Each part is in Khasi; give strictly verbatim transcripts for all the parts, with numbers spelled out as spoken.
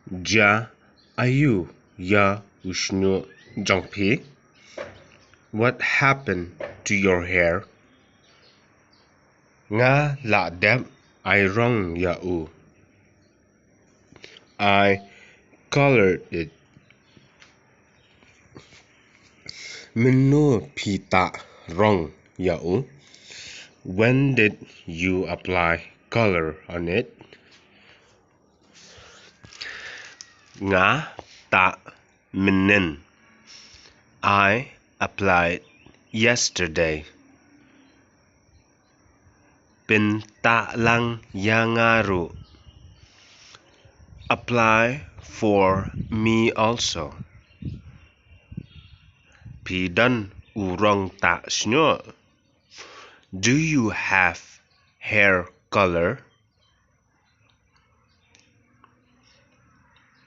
Jia aiu ïa u shñiuh jong phi? What happened to your hair? Nga la dep ai rong ïa u. I colored it. Mynno phi tah rong ïa u? When did you apply color on it? Nga tah mynnin. I applied yesterday. Pyntah lang ïa nga ruh. Apply for me also. Phi don u rong tah shñiuh? Do you have hair color?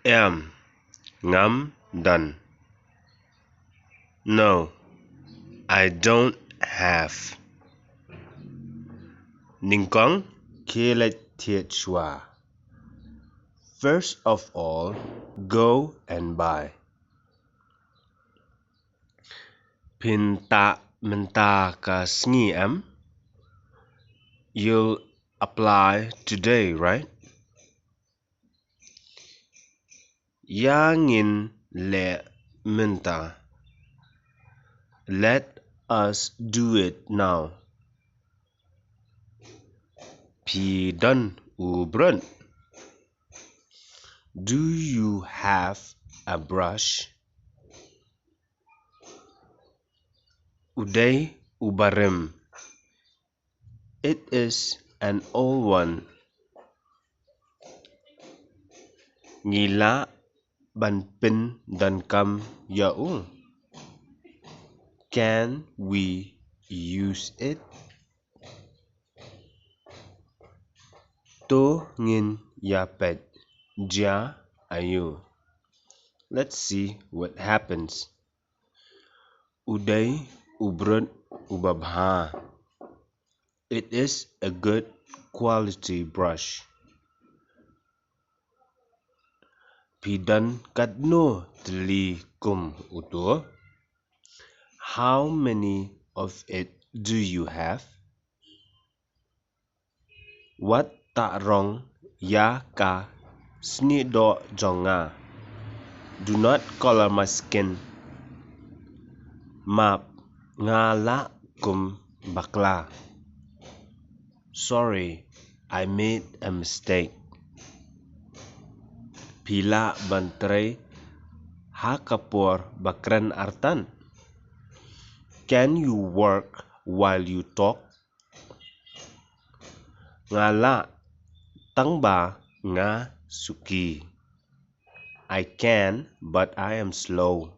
Em, ngam don. No, I don't have. Nyngkong, khie leit thied shuwa. First of all, go and buy. Phin tah mynta ka sngi em? You'll apply today, right? Ïa ngin leh mynta. Let us do it now. Phi don u brot? Do you have a brush? U dei u barim. It is an old one. Ngi lah ban pyndonkam ïa u? Can we use it? To ngin ïa peit jia aiu. Let's see what happens. U dei u brot uba bha. It is a good quality brush. Phi don katno tylli kum uto? How many of it do you have? Wat tah rong ïa ka snieh doh jong nga. Do not color my skin. Map, nga lah kum bakla. Sorry, I made a mistake. Phi lah ban trei ha ka por ba kren artat? Can you work while you talk? Nga lah, tangba nga suki. I can, but I am slow.